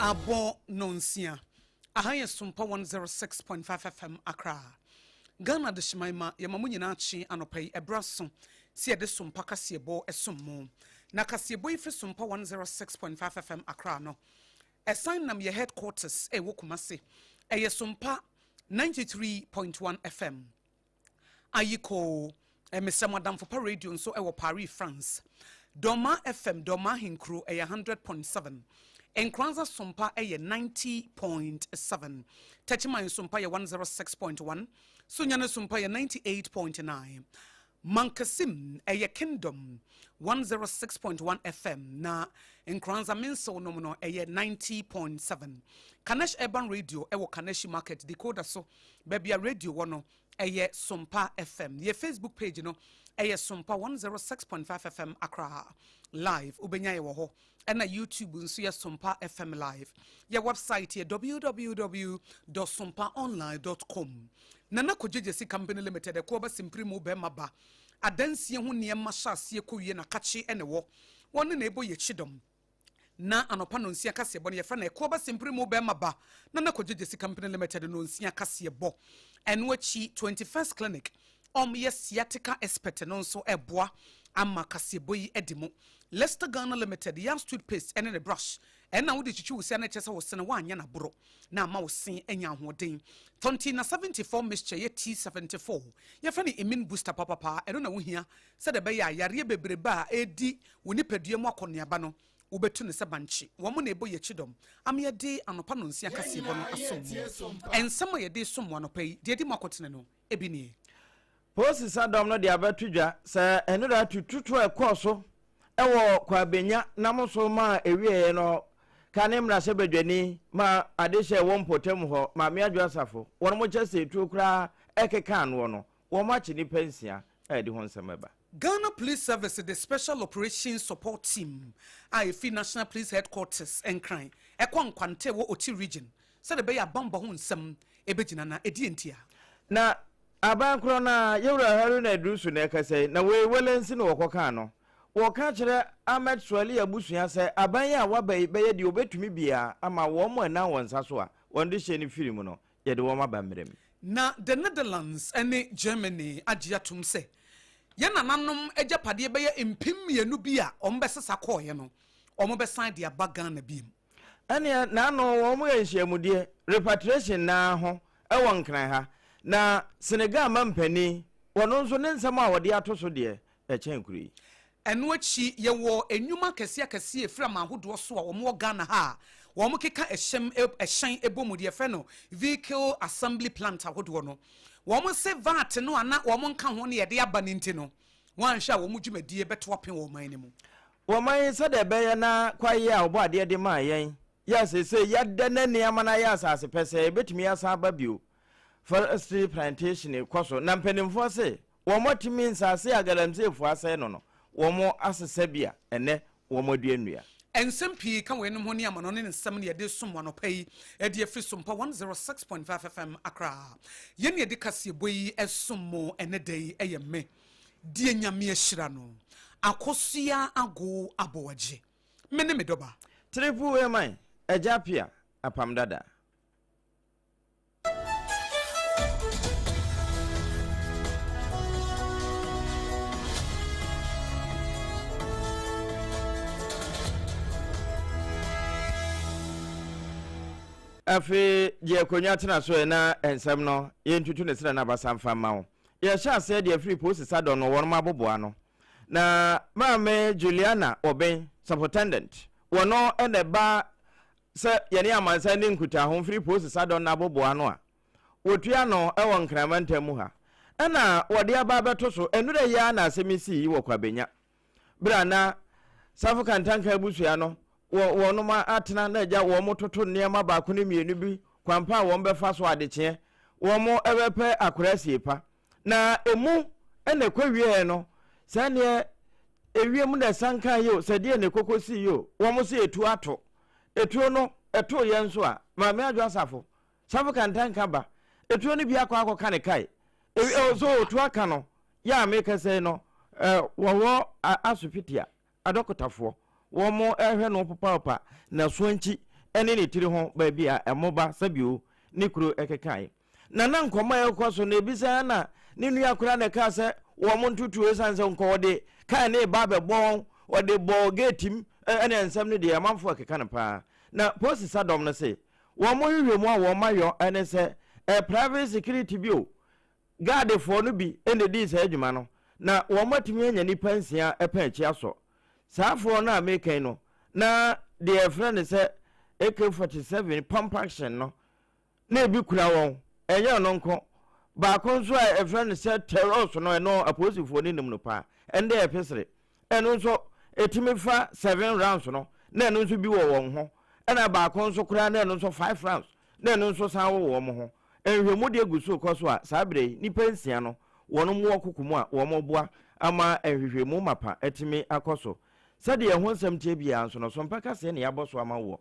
Abɔ nonsia. Aha yɛ Sompa 106.5 FM Accra. Ghana Adehyeman ma yɛma mo nyinaa kye anɔpa yi ɛberɛ aso sɛ yɛde Sompa kaseɛbɔ som mo. Na kaseɛbɔ yi firi Sompa 106.5 FM Accra no ɛsan nam yɛ headquarters ɛwɔ Kumasi. Ɛyɛ Sompa 93.1 FM. Ayikoo, mesrɛ mo adamfo pa radio nso wɔ Paris, France. Dormaa FM, Dormaa Ahenkuro, ɛyɛ 100.7. Nkoranza Sompa yɛ 90.7. Techiman Sompa yɛ 106.1. Sunyani Sompa yɛ 98.9. Mankasim ɛyɛ Kingdom 106.1 FM na Nkoranza Mensew nom no ɛyɛ 90.7. Kanesh Urban Radio ɛwɔ Kaneshi Market decoder so baabi a radio wɔ no ɛyɛ Sompa FM. Yɛ Facebook page no ɛyɛ Sompa 106.5 FM Accra Live. Wobɛnya yɛ wɔ hɔ. Ɛna YouTube nso yɛ Sompa FM Live. Yɛ website yɛ www.sompaonline.com. Nana Kwadwo Gyasi Company Limited ɛkoɔ ba simpiri mu bɛrima ba. Adansie ho nneɛma hyɛ aseɛ kɔwie na kakye ɛna ɛwɔ. Wɔne na ɛbɔ yɛ kyidɔm. Na anɔpa nonsia kaseɛbɔ no yɛfrɛ no ɛkoɔ ba simpiri mu bɛrima ba. Nana Kwadwo Gyasi Company Limited nonsia kaseɛbɔ. Ɛno akyi 21st Clinic ɔm yɛ sciatica expert no nso ɛboa ama kaseɛbɔ yi adi mu. Leicester Ghana Limited, Yams toothpaste ne ne brush ɛna wode kyikyi wo se a na ɛkyerɛ sɛ wo se no woanyɛ no aboro na ama wo se anya ahoɔden. Tontina 74 mixture yɛ T74 yɛfrɛ no immune booster papapa ɛno na wohia sɛdeɛ ɛbɛyɛ a yareɛ bebrebe a ɛredi wo nipadua mu akɔneaba no wobɛtu no sɛ bankye. Wɔn na ɛbɔ yɛn kyidɔm ama yɛde anɔpa nonsia kaseɛbɔ no asom mo. Nsɛm a yɛde resom mo anɔpa yi, deɛ ɛdi mu akɔtene no, ebi nie. Polisi sadɔm no de abɛto dwa sɛ nnora tututu a ɛkɔɔ so wɔ Kwabenya nam so maa ɛwieeɛ no ka ne mmarahyɛbadwani ma adehyɛ ɛwɔ mpɔtam hɔ Maame Adwo Asafo wɔn mo kyɛ sɛ etuo koraa ɛkeka anoɔ no wɔn akye nnipa nsia a ɛde ho nsɛm ɛba. Ghana Police Service de Special Operations Support Team a ɛfiri National Police Headquarters, Nkran, kɔ Nkwanta a ɛwɔ Oti Region sɛdeɛ ɛbɛyɛ a bammɔ ho nsɛm bɛgyina na ɛdeɛn ntia? Na aban korɔ no ara, Yɛwura Haruna Iddrisu na ɛkasa yi, na wei Welensi na wɔkɔkaa no. Wɔka kyerɛ Ahmed Suale abusua sɛ aban yi a waba yi bɛyɛ deɛ ɔbɛtumi biara ama wɔn a ɛnam wɔn nsa so a wɔn de hyɛ no firi mu no, yɛde wɔn aba mmerɛ mu. Na The Netherlands ne Germany agye atom sɛ yɛn nananom agyapadeɛ bɛyɛ 2000 bi a wɔbɛsesa kɔeɛ no, wɔbɛsan de aba Ghana bio. Ɛneɛ naano wɔn yɛ nhyiamudeɛ, repatriation naa ho wɔ Nkran ha. Na Senegal mampanin, ɔno nso ne nsɛm a ɔde ato so deɛ, ɛkyɛn kuro yi. Ɛno akyi, yɛwɔ nnwuma akɛseɛ akɛseɛ a ɛfiri aman ahodoɔ so a wɔwɔ Ghana ha a wɔkeka ɛhyɛm ɛhyɛn bɔ mu, deɛ yɛfrɛ no vehicle assembly plant ahodoɔ no. Wɔse VAT no a na wɔnka ho na yɛde aba no nti no, wɔanhwɛ a wɔn dwumadie bɛto apen wɔ ɔman no mu. Wɔma yɛn sɛdeɛ ɛbɛyɛ na kwaeɛ a Ɔbɔadeɛ de maa yɛn yi a seesei yɛada no ani ama no ayɛ asase pɛsɛɛ, ɛbɛtumi asan aba bio. Forestry plantation rekɔ so, na mpanimfoɔ se wɔatumi nsase a galamseyfoɔ asɛe no no, wɔasesa bi a ɛnnɛ wɔadua nnua. Nsɛm pii ka weinom ho ne amanɔne nsɛm na yɛde resom wo anɔpa yi de afiri Sompa 106.5 FM Accra. Yɛn na yɛde kaseɛbɔ yi som mo ɛnnɛ da yi yɛ me, deɛ Nyame ahyira no, Akosua Ago Aboagye. Me ne me dɔba. Triple A man, Agya Appiah, Apam Dada. Afei gye akonnwa tena so ɛ na nsɛm no yɛntutu ne serɛ no abasa mfa mma wo. Yɛhyɛ aseɛ de afiri polisi sadɔm no wɔnom aboboa no. Na Maame Juliana Obeng, Superintendent, wɔno na ɛba Sɛ yɛne amansan di nkutaho mfiri Posi Sadɔn no abobow ano a, wotua ano wɔ Nkran mantam mu ha. Ɛna wɔde aba abɛto so nnora yi ara na asɛm yi sii wɔ Kwabenya. Berɛ a na Safo Kantanka abusua no wɔ wɔnom atena na agya wɔn toto nneɛma baako ne mmienu bi kwan pa a wɔn bɛfa so adekyeɛ wɔn bɛpɛ akora asie pa. Na emu na ɛkɔ wieɛ no sɛdeɛ ewiem na ɛsanka yi o sɛdeɛ na ɛkɔkɔ sii yi o wɔn sɛ etuo ato. Etuo no ɛtoo yɛn nso a Maame Adwo Asafo Safo Kantanka ba etuo no bi akɔ akɔka ne kae. Ewi o so otuo aka no yɛ a mekasa yi no wɔwɔ asopiti a adɔkotafoɔ wɔn rehwɛ no popaopa n'asoankyi ne ne tiri ho baabi a ɛmoba sɛbio ne kuro kekae. Na na nkɔmmɔ a ɛrekɔ so no ebisa na ne nua koraa na ɛkaa sɛ wɔn ntotuo esiane sɛ nka wɔde kaa ne ba abɛbɔ wɔn wɔde bɔɔ geeti mu ɛne nsɛm no deɛ amanfoɔ ɛkeka no paa. Na polisi sadɔm no se wɔn nhwehwɛmu a wɔn ayɔ ne sɛ ɛyɛ private security bi o Guardfoɔ no bi na ɛdii saa adwuma no, na wɔatumi anya nnipa nsia pɛ akyi asɔ. Saa foɔ no a mereka yi no, na deɛ yɛfrɛ no sɛ AK-47 pump action no, na ebi kura wɔn. Ɛnyɛ ɔno nko. Baako nso a yɛfrɛ no sɛ Teros no, ɛno apolisifoɔ no nim no paa. Ɛno deɛ yɛ pesere. Ɛno nso, ɛtumi fa seven rounds no, na ɛno nso bi wɔ wɔn ho. Ɛna baako nso koraa na ɛno nso five rounds, na ɛno nso san wɔ wɔn ho. Nhwehwɛmu deɛ gu so rekɔ so a saa berɛ yi nnipa nsia no wɔnom wɔ koko mu a wɔreboa ama nhwehwɛmu mapa atumi akɔ so. Sɛdeɛ ɛho nsɛm teɛ biara nso no, Sompa kaseɛ na yɛabɔ so ama woɔ.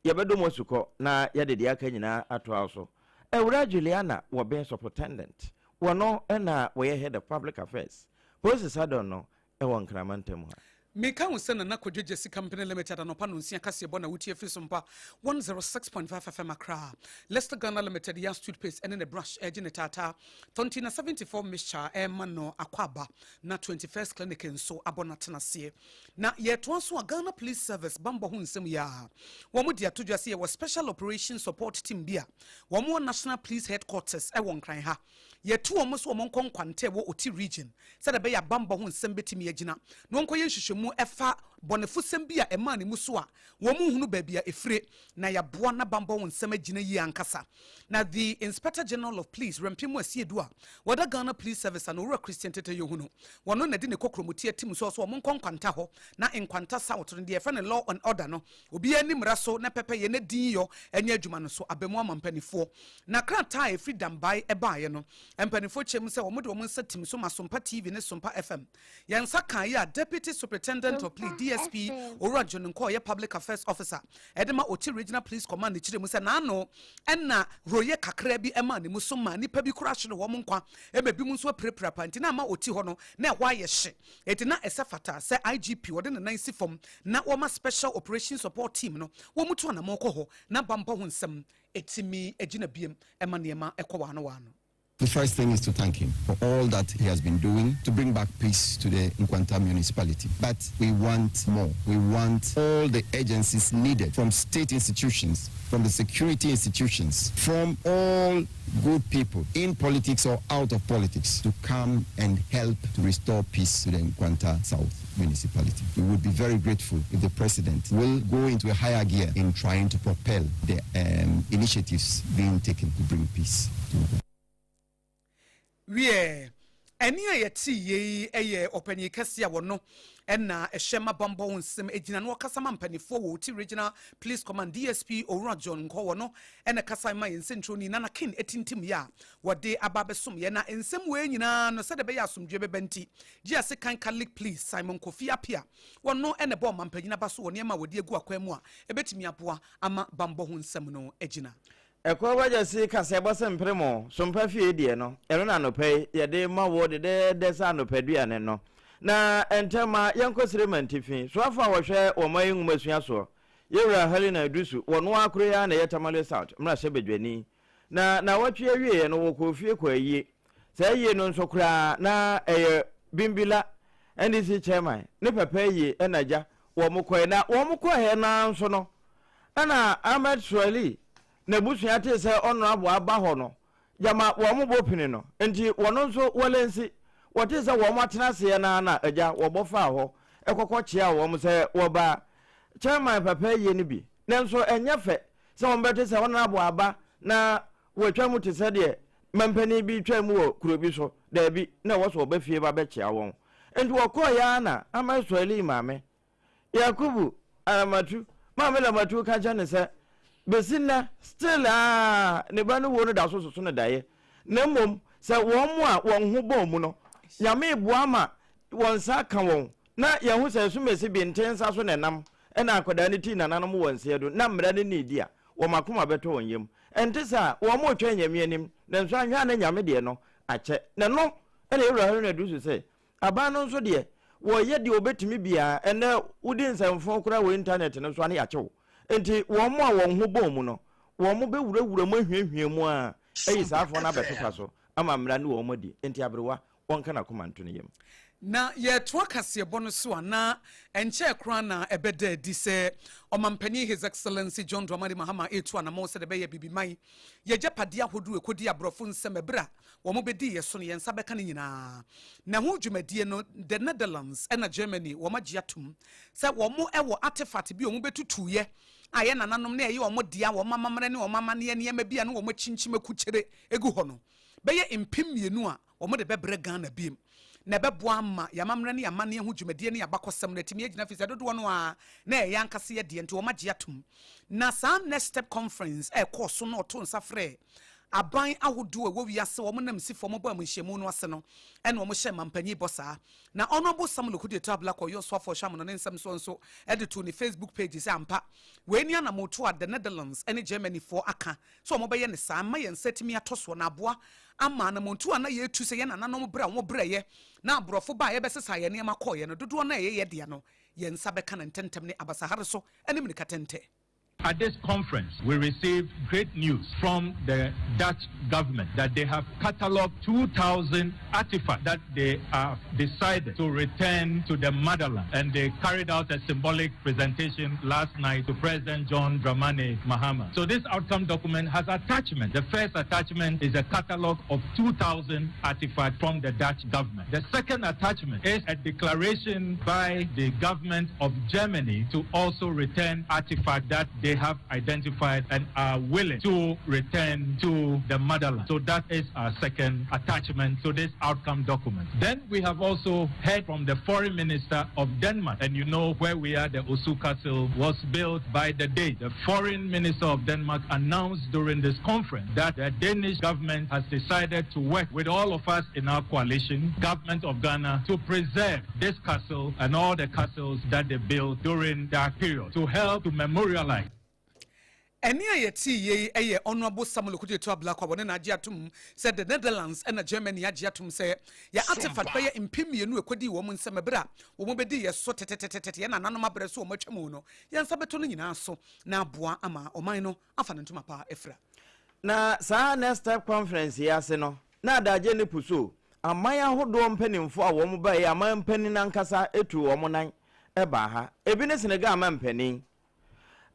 Yɛbɛdɔ mu asukɔ na yɛde deɛ aka nyinaa atoa wo so. Awuraa Juliana Wɔben Supritendent, wɔno na wɔyɛ Head of Public Affairs, Polisi Sadon no wɔ Nkran mantam ha. Meka wo sɛ Nana Kwadwo Gyasi Company Limited anɔpa nonsia kaseɛbɔ na wotie firi Sompa 106.5 FM Accra. Leicester Ghana Limited Yas Toothpaste ɛne ne brush ɛregye ne taataa. Tontina 74 mixture ɛrema no akwaaba na 21st Clinic nso abɔ no atenaseɛ. Na yɛtoa so a Ghana Police Service bambɔ ho nsɛm yi a wɔn de ato dwa sɛ yɛwɔ Special Operations Support Team bi a wɔn wɔ National Police Headquarters ɛwɔ Nkran ha. Yɛatu wɔn sɛ wɔnkɔ nkwanta a ɛwɔ Oti Region sɛdeɛ ɛbɛyɛ a bammɔ ho nsɛm bɛtumi agyina na wɔnkɔyɛ nhwehwɛmu ɛfa bɔnefosɛm bi a ɛmaa ne mu so a wɔnhunu baabi a ɛfire na yɛaboa na bammɔ ho nsɛm agyina yie ankasa. Na The Inspector General of Police, Rempim Asiedu a wɔda Ghana Police Service ano, Owura Christian Tetteh Yohuno, wɔno na ɛde ne kokromoti atim so sɛ wɔnkɔ nkwanta hɔ na Nkwanta South no deɛ yɛfrɛ no Law and Order no obiara nni mmara so na pɛpɛyɛ na din yɔ nyɛ adwuma no so aba mu ama mpaninfoɔ. Na krataa a ɛfiri Dambae baeɛ no, mpaninfoɔ kyerɛ mu sɛ wɔde wɔn nsa tim so ma Sompa TV ne Sompa FM. Yɛn nsa kaeɛ a Deputy Superintendent of Police, DSP, Owura John Nkoh a ɔyɛ Public Affairs Officer de ma Oti Regional Police Command no kyerɛ mu sɛ n'ano na horoyɛ kakra bi maa ne mu so maa nnipa bi koraa hweree wɔn nkwa ma ebinom nso apirapira paa nti na ama Oti hɔ no na ɛhɔ ayɛ hye. Enti na ɛsɛ fata sɛ IGP ɔde ne nan si fam na wɔma Special Operations Support Team no wɔtu anamɔn kɔ hɔ na bammɔ ho nsɛm tumi gyina biam ma nneɛma kɔ waano waano. The first thing is to thank him for all that he has been doing to bring back peace to the Nkwanta municipality. But we want more. We want all the agencies needed from state institutions, from the security institutions, from all good people in politics or out of politics to come and help to restore peace to the Nkwanta South municipality. We would be very grateful if the president will go into a higher gear in trying to propel the um, initiatives being taken to bring peace to Nkwanta. Wiɛ, ɛnne a yɛtee yei yɛ ɔpanin kɛseɛ a wɔno na ɛhyɛ ma bammɔ ho nsɛm gyina na ɔkasa ma mpanimfoɔ wɔ Oti Regional Police Command, DSP Owura John Nkɔ. Wɔno na ɛkasae ma yɛn nsɛntwerɛni Nana Ken atintim yɛ a wɔde aba abɛsom yɛn. Na nsɛm wei nyinaa no, sɛdeɛ ɛbɛyɛ asomdwoeɛ bɛba nti, Gye Kan Catholic Police, Simon Kofi Appiah, wɔno na ɛbɔ ɔmampanyin aba so wɔ nneɛma a wɔde agu akwan mu a ɛbɛtumi aboa ama bammɔ ho nsɛm no agyina. Ɛkɔ Agyasi kaseɛbɔ se mpere mo sompa fie deɛ no, ɛno na anɔpa yi yɛde rema wo dedɛɛdɛ sɛ anɔpaduane no. Na ntɛm ara yɛnkɔ Sirema Ntifi, soafo a wɔhwɛ wɔn man yi nwomasua soɔ, Yɛwura Helena Iddrisu, wɔno ara koro yi ara na ɛyɛ Tamale South mmarahyɛbadwani. Na naawɔtwe awieɛ no wɔkɔɔ fie kɔɔ ayie. Saa ayie no nso koraa na ɛyɛ Bimbila NDC chairman ne papa ayie ɛna agya wɔn kɔɛ. Na wɔn kɔɛ no ara nso no ɛna Ahmed Suale n'abusua tee sɛ Honourable aba hɔ no, gyama wɔn bɔ pini no, nti wɔn nso wɔlensi. Wɔtee sɛ wɔn atena aseɛ no ara na agya wɔbɔ faa hɔ kɔkɔ kyeaa wɔn sɛ wɔba Chairman papa ayie no bi. Nanso ɛnyɛ fɛ sɛ wɔn bɛte sɛ Honourable aba na wɔatwa mu te sɛ deɛ. Mampanin bi retwam wɔ kuro bi so. Daabi, na ɛwɔ sɛ ɔba fie ba bɛkyea wɔn. Enti wɔkɔeɛ ara na Ahmed Suale maame, Yakubu Aramatu, Maame Lamatu ka kyerɛ no sɛ, bɛsi nnɛ, still ara ne ba no wuo no da so soso no daeɛ. Na mmom sɛ wɔn a wɔn ho bɔɔ mu no, Nyame reboa ma wɔn nsa aka wɔn, na yɛahu sɛ asumasi bi nte nsa so na ɛnam, ɛna akwadaa no tii nananom wɔ nseɛ do, na mmara no nnidi a, wɔn akoma bɛtɔ wɔn yam. Ɛnte saa a, wɔretwɛn Nyame anim, nanso anhwɛ a na Nyame deɛ no akyɛ. Na ɛno na Yɛwura Haruna Iddrisu sɛ, aban no nso deɛ, wɔreyɛ deɛ wɔbɛtumi biara, ɛnnɛ wodi nsɛmfoo koraa wɔ intanɛt no so a na yɛakye wo. Enti wɔn a wɔn ho bɔɔ mu no, wɔbɛwurawura mu ahuahua mu ara ayi saa afoɔ no abɛpepa so ama mmara ne wɔn adi. Enti aberewa, wɔnka n'akoma nto ne yam. Na yɛretoa kaseɛbɔ no so a, na ɛnkyɛɛ koraa na ɛbɛda adi sɛ Ɔmampanin His Excellency John Dramani Mahama retu anamɔn sɛdeɛ ɛbɛyɛ Abibiman yɛn agyapadeɛ ahodoɔ a ɛkɔdii aborɔfo nsam ɛberɛ a wɔbɛdii yɛn so no yɛn nsa bɛka ne nyinaa. Na ɛho dwumadie no The Netherlands ɛna Germany wɔn agye atom sɛ wɔn wɔ artefact bi a wɔbɛtutuiɛ a yɛn nananom na ɛyɛ wɔn dea, wɔn amammerɛ ne wɔn amanneɛ nneɛma bi a na wɔakyinkyim akukyere gu hɔ no bɛyɛ 2000 a wɔde bɛbrɛ Ghana biom na ɛbɛboa ama yɛn amammerɛ ne yɛn amanneɛ ho dwumadie ne yɛn abakɔsɛm no atumi agyina firi sɛ dodoɔ no ara na ɛyɛ yɛn ankasa yɛ deɛ nti wɔagye atom. Na saa Next Step Conference a ɛkɔɔ so na ɔtoo nsa frɛɛ aban ahodoɔ a ɛwɔ wiase wɔn nanmusifoɔ wɔn baa mu nhyiamu no ase no ɛna wɔn hyɛɛ mampanyin bɔ saa. Na Honourable Samuel Okudzeto Ablakwa ɔyɛ ɔsoafoɔ ɔhwɛ amanɔne nsɛm soɔ nso de too ne Facebook page sɛ ampa wei ne anamoto a The Netherlands ne Germany foɔ aka sɛ wɔbɛyɛ no saa mma yɛn nsa atumi atɔ soɔ na aboa ama anammɔntuo a na yɛretu sɛ yɛn nananom berɛ a wɔbrɛeɛ na aborɔfo baeɛ bɛsesaa yɛn nneɛma kɔeɛ no dodoɔ no a ɛyɛ yɛn dea no, yɛn nsa bɛka no ntɛmntɛm ne abasahare so ne mmirikatɛntɛ. At this conference, we received great news from the Dutch government that they have catalogued 2,000 artifacts that they have decided to return to the motherland. And they carried out a symbolic presentation last night to President John Dramani Mahama. So this outcome document has attachment. The first attachment is a catalogue of 2,000 artifacts from the Dutch government. The second attachment is a declaration by the government of Germany to also return artifacts that they have identified and are willing to return to the motherland. So that is our second attachment to this outcome document. Then we have also heard from the foreign minister of Denmark, and you know where we are, the Osu Castle was built by the day. The foreign minister of Denmark announced during this conference that the Danish government has decided to work with all of us in our coalition, government of Ghana, to preserve this castle and all the castles that they built during that period to help to memorialize. Ɛnne a yɛtee yei yɛ Honourable Samuel Okudzeto Ablakwa a wɔne no agye atom sɛ The Netherlands na Germany agye atom sɛ yɛn artefact bɛyɛ 2000 ɛkɔdii wɔn nsam ɛberɛ a wɔn bɛdii yɛn so tetetetete yɛn nananom abrɛ so wɔn atwa mu no yɛn nsa bɛtɔ no nyinaa so na aboa ama ɔman no afa ne ntoma pa afira. Na saa Next Step Conference yi ase no, na adagye ne po so aman ahodoɔ mpanimfoɔ a wɔn baeɛ, aman mpanin ankasa tuu wɔn nan baa ha. Ebi ne Senegal mampanin,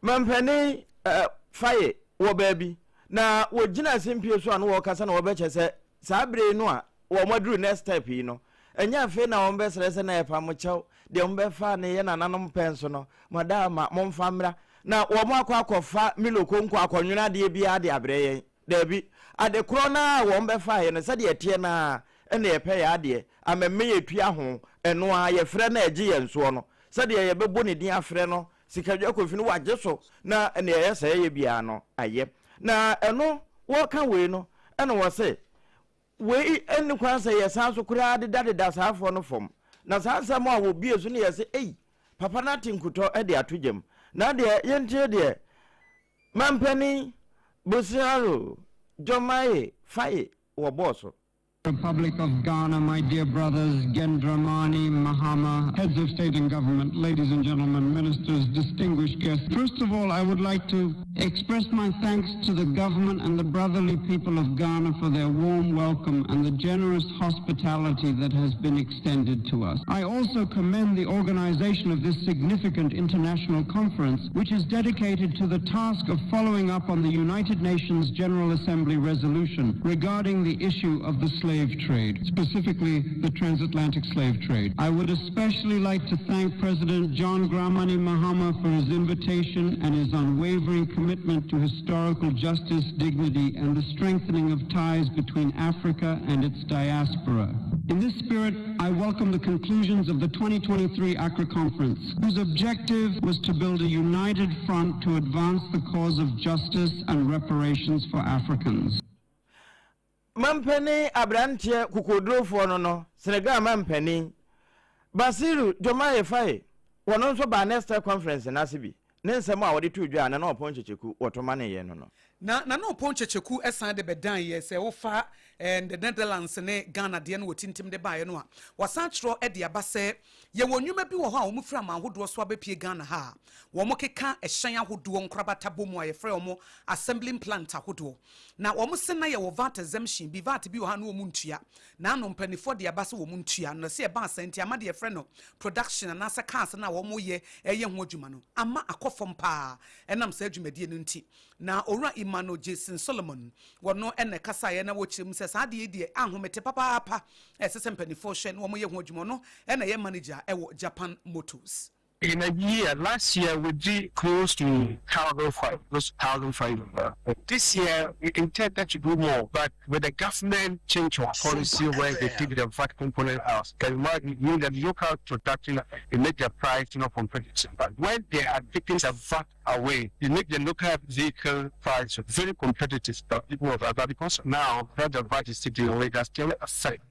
Mampanin eh, Faye wɔ baabi, na wɔgyina simpie so a na wɔrekasa na wɔbɛkyɛ sɛ saa bere yi no a wɔn aduru next step yi no, ɛnyɛ afei na wɔn bɛsrɛ sɛ na yɛpa mo kyɛw, deɛ wɔn bɛfa ne yɛ nananom pɛn so no, mo ada ma momfa mmra. Na wɔn akɔ akɔfa Milo konko akɔnwene adeɛ biara de abrɛ yɛn. Daabi, ade korɔ no ara a wɔn bɛfaeɛ no, sɛdeɛ ɛteɛ no ara na yɛpɛ yɛn adeɛ, amɛmmɛ yɛtua ho, ɛno ara, yɛfrɛ no a ɛgye yɛn soɔ no, sɛdeɛ yɛbɛbɔ ne din afrɛ no, Sikadwa Kofi no wagye so na nea ɛyɛ sɛ ɛyɛ biara no ayɛ. Na ɛno wɔka wei no ɛna wɔse wei ɛnni kwan sɛ yɛsan so koraa dedadeda saa afoɔ no fam. Na saa nsɛm a wɔbie so no yɛ sɛ ei papa no ate nkutɔ de ato gyam. Na deɛ yɛntie deɛ Mampanin Bolsonaro Diomaye Faye wɔbɔɔ so. Republic of Ghana, my dear brothers, Gen Dramani Mahama, heads of state and government, ladies and gentlemen, ministers, distinguished guests. First of all, I would like to express my thanks to the government and the brotherly people of Ghana for their warm welcome and the generous hospitality that has been extended to us. I also commend the organization of this significant international conference, which is dedicated to the task of following up on the United Nations General Assembly resolution regarding the issue of the slavery. slave trade, specifically the transatlantic slave trade. I would especially like to thank President John Dramani Mahama for his invitation and his unwavering commitment to historical justice, dignity, and the strengthening of ties between Africa and its diaspora. In this spirit, I welcome the conclusions of the 2023 Accra Conference, whose objective was to build a united front to advance the cause of justice and reparations for Africans. Mampanin aberanteɛ kokoɔdurofoɔ no no, Senegal mampanin, Bassirou Diomaye Faye, wɔno nso baa Nextel Conference no ase bi. Ne nsɛm a ɔde too dwa a Nana Ɔpɔn Kyekyeku wɔ to maneeɛ no no. Na Nana Ɔpɔn Kyekyeku san de bɛdaneeɛ sɛ wofa the Netherlands ne Ghana deɛ no wɔtintim de baeɛ no a, wɔasan atwerɛ de aba sɛ yɛwɔ nnwuma bi wɔ hɔ a wɔfiri aman ahodoɔ so abɛpue Ghana ha a wɔkeka hyɛn ahodoɔ nkorabata bɔ mu a yɛfrɛ wɔn assembling plant ahodoɔ. Na wɔn se na yɛwɔ vat exemption bi, vat bi wɔ hɔ a na wɔn ntua. Na ano mpaninfoɔ de aba sɛ wɔn ntua. Na sɛ ɛbaa saa nti ama deɛ yɛfrɛ no production anaasɛ cars no a wɔn yɛ ɛyɛ ho adwuma no ama akɔ fam paa ɛnam saa dwumadie no nti. Na Owura Emmanuel Jason Solomon wɔno na ɛkasaeɛ na wɔkyerɛ mu sɛ saa adeɛ yi deɛ ahomete papaapa ɛsɛ sɛ mpaninfoɔ hwɛ na wɔn yɛ ho adwuma. Ɔno na ɛyɛ manager ɛwɔ Japan Motors. In a year, last year we did close to 1,005, close to 1,500. This year we intended to do more, but with the government change of policy where they take the VAT component out, can mean the local production, it make the price not competitive. But when they are taking the VAT away, it make the local vehicle price very competitive. But people of because now that the VAT is taken away, that's still affect.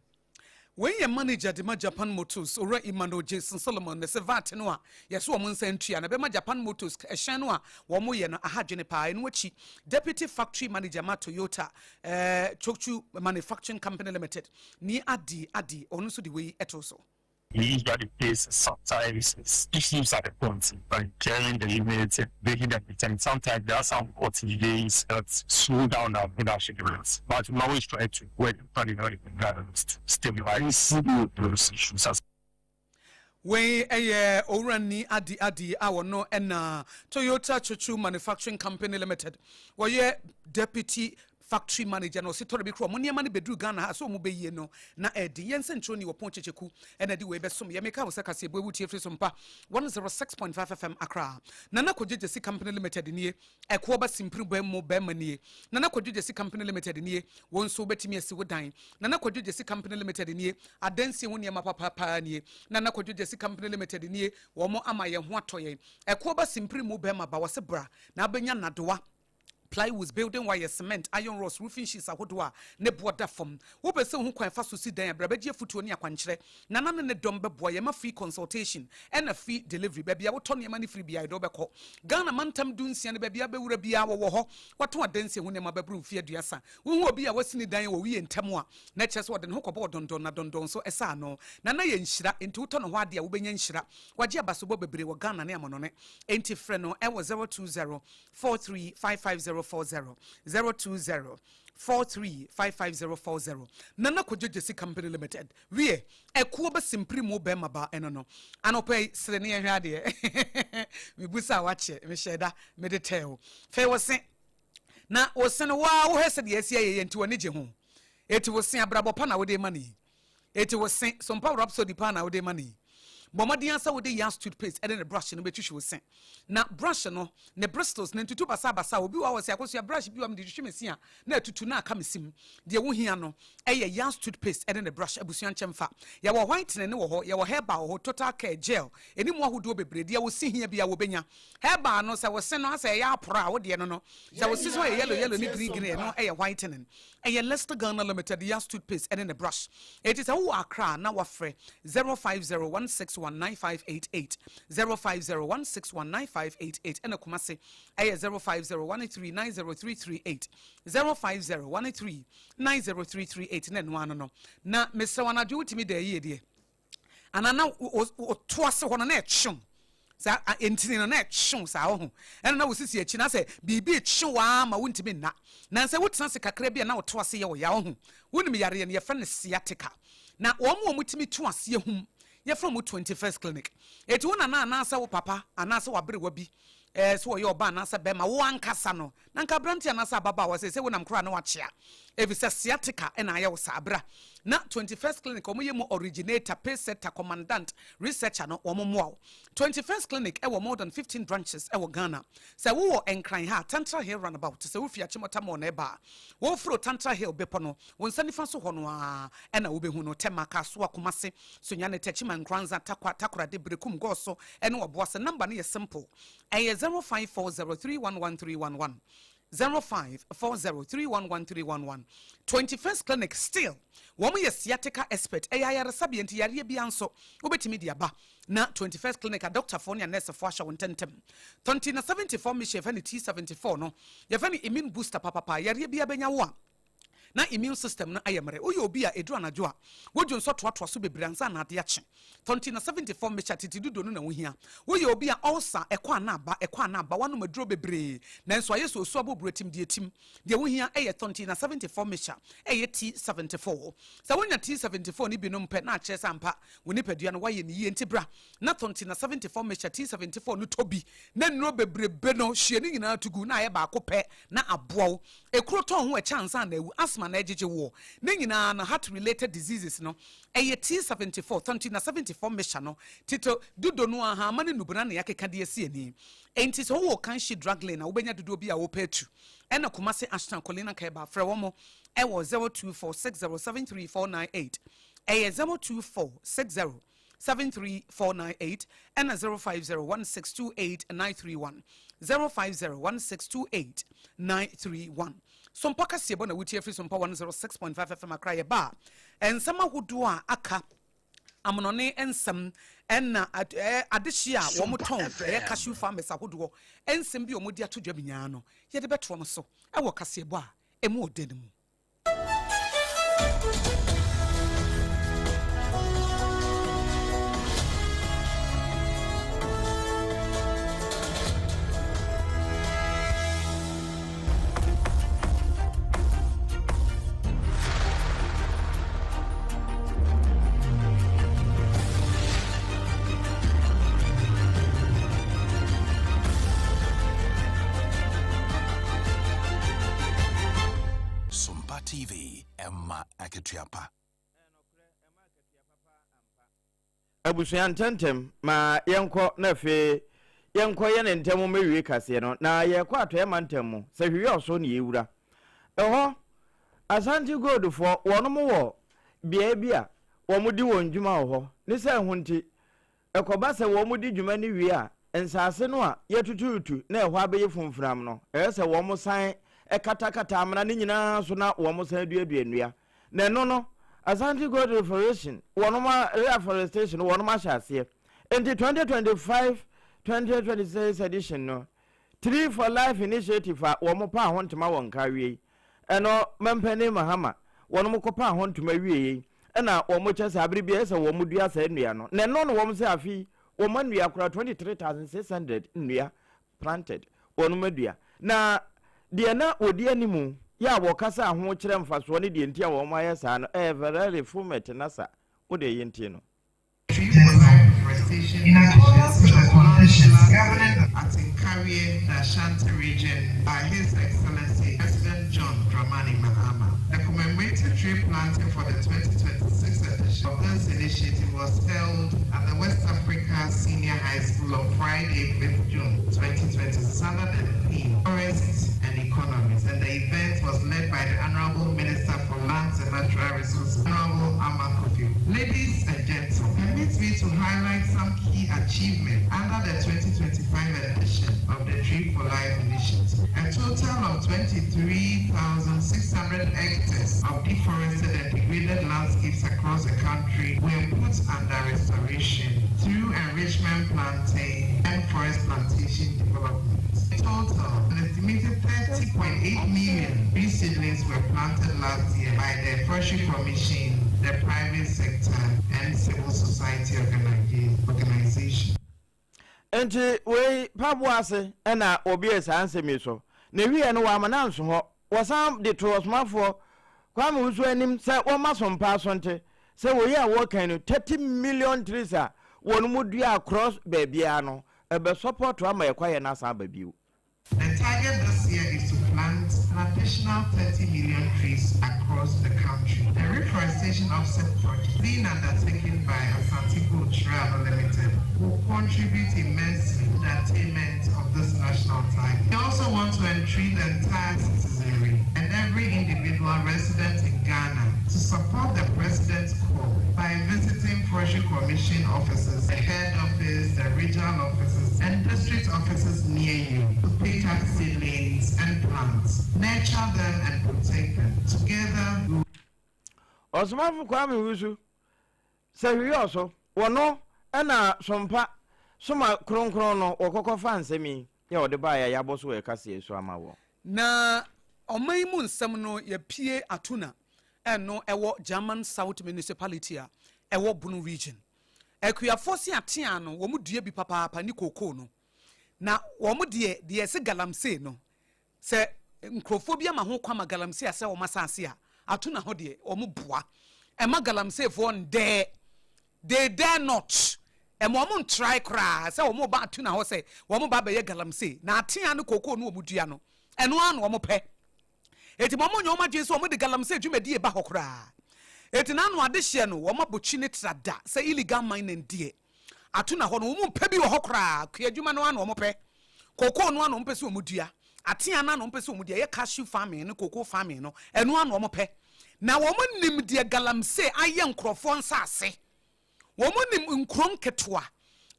Wei yɛ manager de ma Japan Motors, Owura Emmanuel Jason Solomon na ɛsɛ VAT no a yɛse wɔn nsa ntua no ɛbɛma Japan Motors hyɛn no a wɔyɛ no aha adwene paa. Ɛno akyi, Deputy Factory Manager ma Toyota eh, Chokchu Manufacturing Company Limited, Nii Addy Addy, ɔno nso de wei too so. We usually face sometimes issues at the port by clearing the limits, making them return. Sometimes there are some port delays that slow down our production rates, but we always try to work on it to stabilize those issues. As Wei yɛ Owura Nii Addy Addy a ɔno na Toyota Chuchu Manufacturing Company Limited wɔyɛ Deputy Factory Manager na ɔse tɔrɔ bi kora ɔmo nneɛma no bɛduru Ghana ha sɛ ɔmo bɛyie no na ɛɛden. Yɛn nsɛnkyerɛwni wɔ Pɔn Kyekyeku na ɛde wei bɛsom yɛn. Meka wo sɛ kaseɛbɔ ewu tie firi so mpa 106.5 FM Accra. Nana Kwadwo Gyasi Company Limited nie. Ɛkoɔ ba simpiri bɔ mu bɛɛma nie. Nana Kwadwo Gyasi Company Limited nie. Wo nso wobɛtumi asi wo dan. Nana Kwadwo Gyasi Company Limited nie. Adansie ho nneɛma papa paa nie. Nana Kwadwo Gyasi Company Limited nie. Wɔn ama yɛn ho atɔ yɛn. Ɛkoɔ ba simpiri mu bɛɛma ba wɔse bra na abɛnya nnadewa, plywoods, building wires, cement, iron rods, roofing sheets ahodoɔ a ne boɔ da fam. Wopɛ sɛ wohu kwan a ɛfa so si dan a, bra bɛgye afutuo ne akwankyerɛ. Nana ne ne dɔm bɛboa yɛn ma free consultation ɛna free delivery. Baabi a wotɔ nneɛma no firi biara yɛde wo bɛkɔ. Ghana mantam dunsia no baabi a wobɛwura biara wɔwɔ hɔ. Wɔatɔn adansie ho nneɛma bɛboro mfeɛ aduasa. Wohu obi a wasi ne dan wɔ wie ntɛm a, na ɛkyerɛ sɛ ɔde ne ho kɔbɔɔ dɔndɔn na dɔndɔn nso ɛsɛ ano. Nana yɛ nhyira, enti wotɔ ne hɔ adeɛ a wobɛnya nhyira. Wagye abasobɔ bebree wɔ Ghana ne amanɔne. Enti frɛ no ɛwɔ 020 43 55040, 020 43 55040. Nana Kwadwo Gyasi Company Limited. Wiɛ, ɛkoɔ bɛ simpiri mu bɛɛma ba ɛno no. Anɔpa yi, sere ne yɛnhwɛ adeɛ. Mebu sa wakyɛ, mehyɛ da, mede tɛɛ wo. Fei wo se, na wo se no woaa wohwɛ sɛdeɛ asi ayɛ yɛ nti w'ani gye ho. Eti wo se abrabɔ pa na wode ma no yi. Eti wo se, Sompa Rhapsody paa na wode ma no yi. Bɔ mmɔden ara sɛ wode Yas toothpaste ne ne brush no bɛtwitwi wo se. Na brush no, ne bristles no ntutu basabasa. Obi wɔ hɔ a ɔse, Akosua, brush bi wɔ hɔ a mede twitwi me se a, na atutu na aka me se mu. Deɛ wohia no yɛ Yas toothpaste ne ne brush. Abusua nkyɛmfa. Yɛwɔ whitening no wɔ hɔ, yɛwɔ herbal wɔ hɔ, total care, gel, ɛne mu ahodoɔ bebree. Deɛ wo se hia biara wɔbɛnya. Herbal no, sɛ wo se no asɛ ɛyɛ aporo a, wo deɛ no no. Sɛ wo se so ayɛ yellow yellow ne green green a, ɛno yɛ whitening. Ɛyɛ Lester Ghana Limited Yas toothpaste ɛne ne brush. Enti sɛ wowɔ Accra a na wafrɛ 0501619588, 0501619588 ɛna Kumasi ɛyɛ 0501390338, 0501390338 na ɛno ano no. Na mesrɛ wo anadwo wotumi da yie deɛ? Anaa na woto ase hɔ no na ɛkyew saa ntini no na ɛkyew saa ɔho ɛna na wosisi akyi na sɛ biribi rekyew aa ma wontumi nna na sɛ wotena ase kakra bi a na woto ase yɛ ɔya ɔho wonim yareɛ no yɛfrɛ no sciatica na wɔn a wɔtumi to aseɛ hum yɛfrɛ wɔn 21st clinic eti wo nana anaasɛ wo papa anaasɛ waberewa bi ɛɛ sɛ ɔyɛ ɔba anaasɛ bɛrima wo ankasa no na nka aberante anaasɛ ababaawa sɛ sɛ wonam koraa na wakyea. Efisɛ sciatica na ayɛ wo saa. Bra na 21st Clinic wɔn yɛ mu originator, pacesetter, commandant, researcher no wɔn mmoa wo. 21st Clinic wɔ more than 15 branches wɔ Ghana. Sɛ wo wɔ Nkran ha a, Tantra Hill Runabout, sɛ wo fi Achimota Mall na ɛba a, wo foro Tantra Hill bepɔ no, wo nsa nifa so hɔ no ara na wo bɛhu no. Tema, Kasoa, Kumasi, Sunyani, Techiman, Nkoranza, Tarkwa, Takoradi, Berekum, Goso ne Obuasi. Number no yɛ simple, ɛyɛ 0540311311. 0540311311 21st Clinic still wɔn yɛ sciatica expert ɛyɛ ayaresabea nti yareɛ biara nso wobɛtumi de aba na 21st Clinic adɔktafoɔ ne anɛɛsefoɔ ahyɛ wo ntɛntɛm tɔnti na 74 mission yɛfɛ no T74 no yɛfɛ no immune booster papapa yareɛ biara bɛnya wo a na immune system no ayɛ mmerɛ. Woyɛ obi a ɛduru anadwo a, wodwo nsɔ toatoa so bebree ansa na ade akye. Tɔ nti na 74 mehyɛ tete dudo no na wohia. Woyɛ obi a ulcer, ɛkɔ a na aba, ɛkɔ a na aba, woanom aduro bebree nanso ayɛ sɛ osu abɔ buro tim deɛ ɛtim. Deɛ wohia yɛ tɔ nti na 74 mehyɛ ɛyɛ T74. Sɛ wonya T74 no bi nom pɛ na akyerɛ sɛ ampa wo nipadua no woayɛ no yie nti bra na tɔ nti na 74 mehyɛ T74 no tɔ bi na nnuro bebrebe no hwie ne nyinaa to gu na ayɛ baako pɛ na aboa wo. Ekuro tɔn ho ɛkyɛ ansa na awu, asthma na ɛgyegye woɔ. Ne nyinaa no heart related diseases no ɛyɛ T74, tɔnti na 74 mixture no, tito dudo no ahaama ne nubena na yɛakeka de asi ani. Enti sɛ wowɔ Kanshi drug lane a wobɛnya dodoɔ bi a wopɛ atu. Ɛna Kumasi Ashtown Colina Keba frɛ wɔn ɛwɔ 0246073498 ɛyɛ 02460 73498 ɛna 0501628931 0501628931 Sompa kaseɛbɔ na wotie afiri Sompa 106.5 FM Accra yɛba a nsɛm ahodoɔ a aka amonɔne nsɛm ɛna adehye a wɔn tɔn ɛyɛ cashew farmers ahodoɔ nsɛm bi a wɔn de ato dwa nyinaa no yɛde bɛtoa mo so ɛwɔ kaseɛbɔ a ɛmu ɔdɛ no mu. Sompa TV, ɛma akatua pa. Abusua ntɛmntɛm ma yɛnkɔ na afei yɛnkɔ yɛ ne ntɛm mmɛwie kaseɛ no na yɛkɔ atɔeɛ mantam mu sɛ hwehwɛ ɔso ne yɛwura ɛhɔ Asante Gold foɔ wɔnom wɔ beaɛ bi a wɔn di wɔn dwuma wɔ hɔ ne sɛ ɛho nti Ɛkɔba sɛ wɔdi dwuma no wie a, nsase no a wɔatuturutu na ɛhɔ abɛyɛ fumfunam no, ɛyɛ sɛ wɔsan katakata amena no nyinaa so na wɔsan duadua nnua. Na ɛno no, Asante Gold Reforestation, wɔnom reforestation no, wɔnom ahyɛ aseɛ. Enti 2025 2026 edition no, Tree for Life Initiative a wɔpaa ho ntoma wɔ Nkawie yi, Ɛno Mampanin Mahama wɔnom kɔ paa ho ntoma wieɛ yi ɛna wɔn kyɛ sɛ abere biara ɛsɛ wɔn dua saa nnua no na ɛno na wɔn sɛ afe yi wɔn anua koraa 23,600 nnua planted wɔnom adua na deɛ na wɔdi animu yɛ a wɔkasa ho kyerɛ mfasoɔ ne deɛ nti a wɔn ayɛ saa no ɛyɛ Verere Fumet Nasa wo deɛ yɛntie no. In accordance with the conditions governing the at Nkawie, the Ashanti region, by His Excellency President John Dramani Mahama. The commemorative tree planting for the 2026 edition of this initiative was held at the West Africa Senior High School on Friday, 5th June 2020, Southern and theme, Forests and Economies, and the event was led by the Honorable Minister for Lands and Natural Resources, Honorable Armah Kofi. Ladies and gentlemen, permit me to highlight some key achievements under the 2025 edition of the Tree for Life initiative. A total of 23,600 hectares of deforested and degraded landscapes across the country were put under restoration through enrichment planting and forest plantation development. In total, an estimated 30.8 million tree seedlings were planted last year by the Forestry Commission, the private sector, and civil society organizations. Enti wei paboa ase na wɔbuee saa nsɛm yi so, na ɛwieɛ no wɔamma no anso hɔ. Wɔsan de too ɔsomafoɔ Kwame Owusu anim sɛ wɔmma so mpa aso nte sɛ wei a wɔreka yi no, 30 million trees a wɔn mu dua across baabiara no, ɛbɛ support ama yɛ kwaeɛ no asan aba bio. The target this year is to plant. plant an additional 30 million trees across the country. The reforestation offset project being undertaken by Asante Gold Travel Limited will contribute immensely to the attainment of this national target. We also want to entreat the entire citizenry and every individual resident in Ghana to support the President's call by visiting Forestry Commission offices, the head office, the regional offices, and district offices near you to pick up seedlings and plants, nurture them and protect them. Together, we Ɔsomafo Kwame Wusu sɛ hweyɔɔ so, wɔno na Sompa soma kronkron no wɔkɔkɔ fa nsɛm yi yɛ ɔde baeɛ a yɛabɔ so wɔ ɛkaseɛ yi so ama wɔ. Na ɔman yi mu nsɛm no yɛpie Atuna ɛno ɛwɔ German South Municipality a ɛwɔ Bono Region. Akuafoɔ se atea no wɔn dua bi papaapa ne kookoo no. Na wɔn deɛ deɛ ɛse galamsey no sɛ nkurɔfoɔ bi ama ho kwan ma galamsey asɛ wɔn asase a, Atuna hɔ deɛ wɔn boa. Ɛma galamseyfoɔ ndɛɛ. They dare not. Ɛma wɔn ntrae koraa sɛ wɔn reba Atuna hɔ sɛ wɔn reba abɛyɛ galamsey. Na atea ne kookoo no wɔn dua no, ɛno ara na wɔn pɛ. Enti ma wɔnyɛ wɔn adwene sɛ wɔde galamsey dwumadie reba hɔ koraa. Enti n'ano adehyeɛ no, wɔn abotwi ne tra da sɛ illegal mining deɛ, Atuna hɔ no, wɔn mpɛ bi wɔ hɔ koraa. Kuadwuma no ara na wɔpɛ. Cocoa no ara na wɔpɛ sɛ wɔdua. Atea no ara na wɔpɛ sɛ wɔdua. Ɛyɛ cashew farming ne cocoa farming no, ɛno ara na wɔpɛ. Na wɔnim deɛ galamsey ayɛ nkurɔfoɔ nsase. Wɔnim nkuro nketewa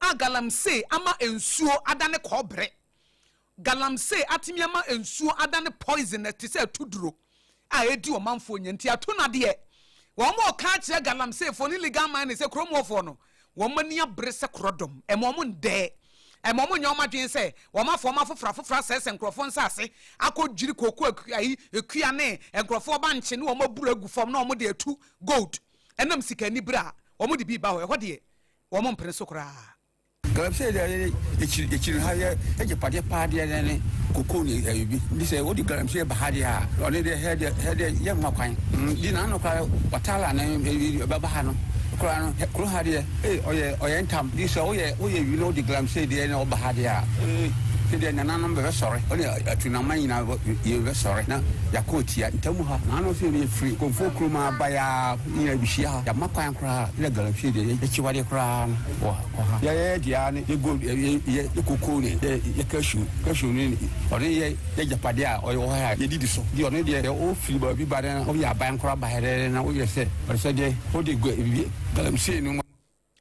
a galamsey ama nsuo adane kɔbere. Galamsey atumi ama nsuo adane poison te sɛ atuduro a ɛredi ɔmanfoɔ nya nti ato no adeɛ. Wɔn a wɔka akyerɛ galamseyfoɔ ne illegal mining sɛ kurom hɔfoɔ no, wɔn ani abere sɛ korɔdɔm. Ɛma wɔn ndɛɛ. Ɛma wɔn nyɛ wɔn adwene sɛ wɔn afa wɔn afoforɔ afoforɔ asɛesɛe nkurɔfoɔ nsase, akɔdwiri kooko ayi akua ne nkurɔfoɔ bankye ne wɔn aburo agu fam na wɔn de atu gold ɛnam sika anibere a wɔn de bi ba hɔ. Ɛhɔ deɛ wɔn mpene so koraa. Galamsey deɛ yɛ akyiri akyiri ha yɛ agyapadeɛ paa deɛ ne ne koko ne ɛyi bi nti sɛ wode galamsey ba ha deɛ a ɔne deɛ hɛ deɛ hɛ deɛ yɛ mma kwan di na ano koraa watala ne ɛyi bɛba ha no koraa no kuro ha deɛ ee ɔyɛ ɔyɛ ntam di sɛ woyɛ woyɛ wi na wode galamsey deɛ na ɔba ha deɛ a ee sɛ deɛ nananom bɛbɛsɔre ɔne atunaman nyinaa yɛ bɛsɔre na yɛakɔ atia ntam ha na ano sɛ yɛfiri kɔmfoɔ kurom aba yɛ a nyina bɛhyia ha yɛama kwan koraa na galamsey deɛ yɛkyiwadeɛ koraa no wɔ wɔ ha. Yɛyɛ deɛ ara ne yɛ gold yɛ yɛ yɛ cocoa ne yɛ yɛ cashew cashew ne ɔne yɛ yɛ agyapadeɛ a ɔyɛ wɔ ha a yɛdidi so deɛ ɔno deɛ ɔfiri baabi ba na ɔyɛ aban koraa ba ha dɛ na woyɛ sɛ ɔde sɛ deɛ ɔde gu galamsey no mu.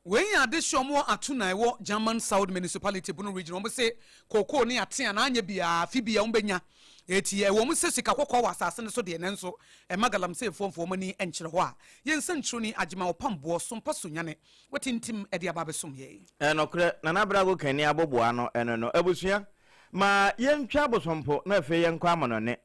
Wei yɛ adehye a wɔwɔ Atuna a ɛwɔ German South Municipality, Bono Region. Wɔse kookoo ne atea na anyɛ biara afe biara wɔbɛnya. Eti ɛwɔ mu sɛ sika kɔkɔɔ wɔ asase no so deɛ, nanso ɛmma galamseyfoɔ mfa wɔn ani nkyerɛ hɔ a yɛn nsɛnkyerɛwni Agyemang Ɔpam Boɔ Sompa Sunyane Watintim de aba abɛsom yɛn. Ɛyɛ nokorɛ, Nana Abrago Kani aboboa ano ɛno no. Abusua, ma yɛntwa abosompo na afei yɛnkɔ amanɔne.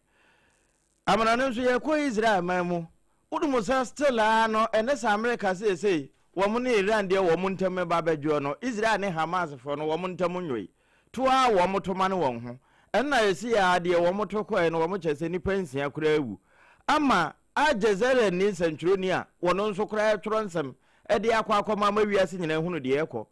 Amanɔne nso yɛkɔ Israel man mu. Wonim sɛ still ara no ɛne sɛ Amerika seesei wɔn ne Iran deɛ wɔn ntam reba abɛdwoɔ no, Israel ne Hamas foɔ no wɔn ntam nnwoe. To ara wɔn to mane wɔn ho. Ɛno na ɛsei ara deɛ wɔn to kɔɛ no wɔn kyerɛ sɛ nnipa nsia koraa awu. Ama Al Jazeera ni nsɛntwerɛni a wɔno nso koraa retwerɛ nsɛm de akɔ akɔma ama wiase nyinaa ahunu deɛ ɛrekɔ.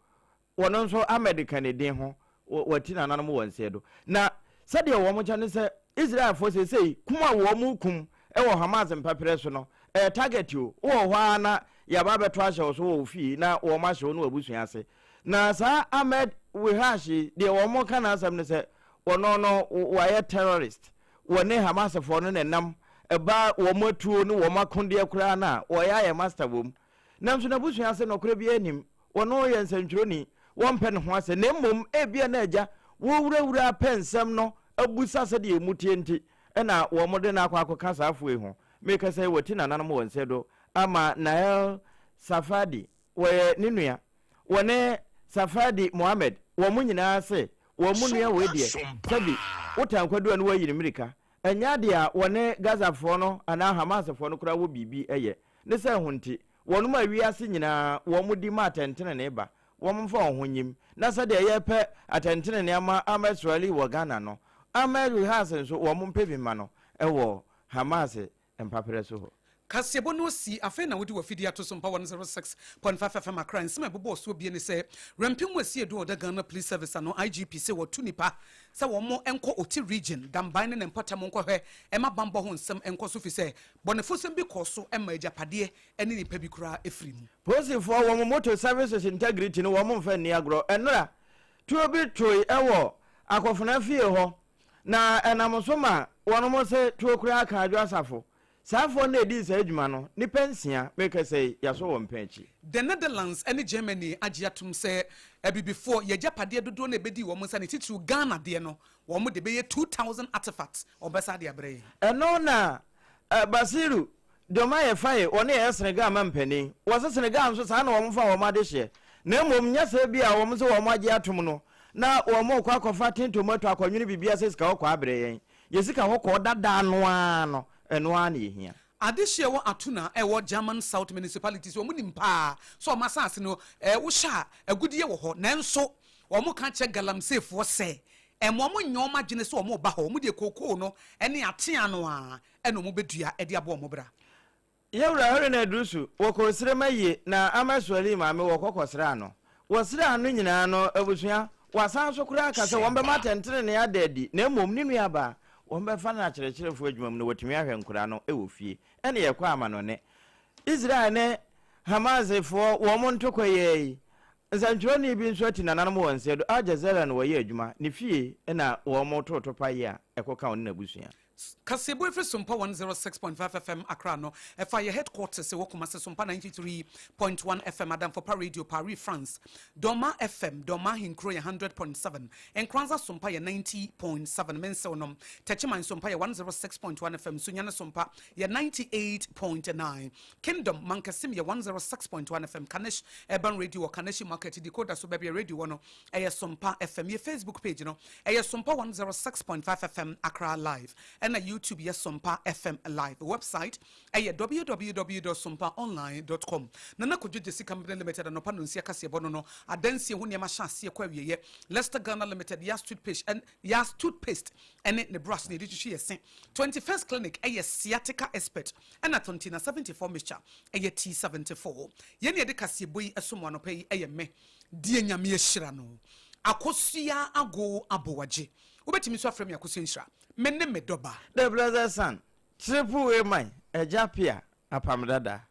Wɔno nso Ahmed ka ne din ho, wati nananom wɔ nseɛ do. Na sɛdeɛ wɔn kyɛ ne sɛ Israelfoɔ seesei kum a wɔn rekum wɔ Hamas mpaperɛ so no, ɛyɛ target o, wowɔ hɔ ara na yɛaba abɛto ahyɛ wo so wɔ wo fie na wɔn ahyɛ wo ne w'abusua ase. Na saa Ahmed Wihash yi, deɛ wɔn ka n'asɛm ne sɛ wɔno no wayɛ terrorist, wɔne Hamasfoɔ no na ɛnam, ɛba wɔn atuo ne wɔn akodeɛ koraa no a, wɔyɛ ayɛ master wɔ mu. Nanso n'abusua ase nɔkorɛ biara nnim, wɔno yɛ nsɛntwerɛni, wɔmpɛ ne ho asɛm, na mmom ebia na agya wɔwurawura pɛ nsɛm no abusa sɛdeɛ ɛmu teɛ nti na wɔde no akɔ akɔka saa afoɔ yi ho. Merekasa yi wɔati nananom wɔ nsɛ do ama Nael Safadi, wɔyɛ ne nua, wɔne Safadi Mohammed, wɔn nyinaa se wɔn mu nua wei deɛ, sɛbi wotan kwadu a na woayi no mmirika. Ɛnyɛ adeɛ a wɔne Gazafoɔ no anaa Hamasfoɔ no koraa wɔ biribi yɛ. Ne sɛ ho nti, wɔnom a wiase nyinaa wɔn di ma atɛntenenee ba, wɔn mfa wɔn ho nyim. Na sɛdeɛ yɛpɛ atɛntenenee ama Ahmed Suale wɔ Ghana no, Ahmed Rihas nso wɔn mpɛ bi mma no wɔ Hamas mpaperɛ so hɔ. Kaseɛbɔ no asi, afei na wode w'afidie ato so mpa 106.5 FM Accra. Nsɛm a ɛbobɔɔ soɔ bie ne sɛ, Rɛmpem Asiedu a ɔda Ghana Police Service ano, IGP, sɛ wɔatu nnipa sɛ wɔn nkɔ Oti Region, Damban ne ne mpɔtam nkɔhwɛ mma bammɔ ho nsɛm nkɔ so fisɛ bɔnefosɛm bi kɔɔ so ma agyapadeɛ ne nnipa bi koraa firii mu. Polisifoɔ wɔn motor services integrity no wɔn mfa nni agorɔ. Ɛnora, tuo bi toe wɔ Akɔfena fie hɔ na ɛnam so ma wɔnom se tuo koraa kaa Adwo Asafo. Saa foɔ no na ɛdii saa adwuma no, nnipa nsia, merekasa yi, yɛasɔ wɔn pɛn akyi. The Netherlands ne Germany agye atom sɛ Abibifoɔ, yɛn agyapadeɛ dodoɔ no a ɛbɛdii wɔn nsa, ne titiriw Ghana deɛ no, wɔn de bɛyɛ 2,000 artefacts wɔbɛsan de abrɛ yɛn. Ɛno na Bassirou Diomaye Faye, ɔno yɛ Senegal mampanin. Wɔse Senegal nso saa na wɔn fa wɔn adehyeɛ. Na mmom nyɛ sɛ ebia wɔn nso wɔn agye atom no na wɔn rekɔ akɔfa tin tomato akɔnwene biribi asɛ sika kɔkɔɔ abrɛ yɛn. Yɛn sika kɔkɔɔ dada no ara no, ɛno ara na yɛhia. Adehyeɛ wɔ Atuna a ɛwɔ German South Municipality sɛ wɔn nim paa sɛ wɔn asase no wohyɛ a agudeɛ wɔ hɔ nanso wɔn ka kyerɛ galamseyfoɔ sɛ ɛmma wɔn nyɛ wɔn adwene sɛ wɔn reba hɔ, wɔn deɛ kookoo no ne atea no ara na wɔn bɛdua de abɔ wɔn bra. Yɛwura Haruna Iddrisu, wɔkɔɔ Sirema yie na ama Suali maame wɔkɔ kɔsraa no. Wɔsraa no nyinaa no, abusua, wɔasan nso koraa aka sɛ wɔbɛma atɛntenenee ada adi na mmom ne nuabaa, wɔbɛfa no akyerɛkyerɛfoɔ adwuma mu na watumi ahwɛ nkoraa no wɔ fie. Ɛne yɛkɔ amanɔne. Israel ne Hamasfoɔ wɔn ntɔkwa yi ara yi, nsɛntwerɛni bi nso ati nananom wɔ nseɛ do, Al Jazeera na wɔyɛ adwuma, ne fie na wɔtoo topaeɛ a ɛkɔka ɔne n'abusua. Kaseɛbɔ ɛfiri Sompa 106.5 FM Accra no, ɛfa yɛ headquarters ɛwɔ Kumasi, Sompa 93.1 FM, Adamfopa Radio, Paris, France, Dormaa FM, Dormaa Ahenkuro yɛ 100.7, Nkoranza Sompa yɛ 90.7, Mensew nom, Techiman Sompa yɛ 106.1 FM, Sunyani Sompa yɛ 98.9, Kingdom Mankasim yɛ 106.1 FM, Kanesh Urban Radio wɔ Kaneshie Market, Decoder so baabi a radio wɔ no, Ɛyɛ Sompa FM. Yɛ Facebook page no, ɛyɛ Sompa 106.5 FM Accra Live. Ɛna YouTube yɛ Sompa FM Live. Website ɛyɛ www dot sompaonline dot com. Nana Kojo Gyasi Company Limited anɔpa nonsia kaseɛbɔ no no adansie ho nneɛma hyɛ aseɛ kɔ awieɛ. Leicester Ghana Limited Yas Toothpaste ɛn Yas Toothpaste ɛne ne brush na yɛde twitwi yɛ se. 21st Clinic ɛyɛ sciatica expert ɛna Tontina 74 mixture ɛyɛ T74. Yɛn na yɛde kaseɛbɔ yi ɛso mo anɔpa yi ɛyɛ me Deɛ Nyame ahyira no. Akosua Ago Aboagye. Wobɛtumi nso afrɛ me Akosua Nhyira. Me ne me dɔ ba. The Blessed Son, Triple A Man, Agya Pia, Apam Dada.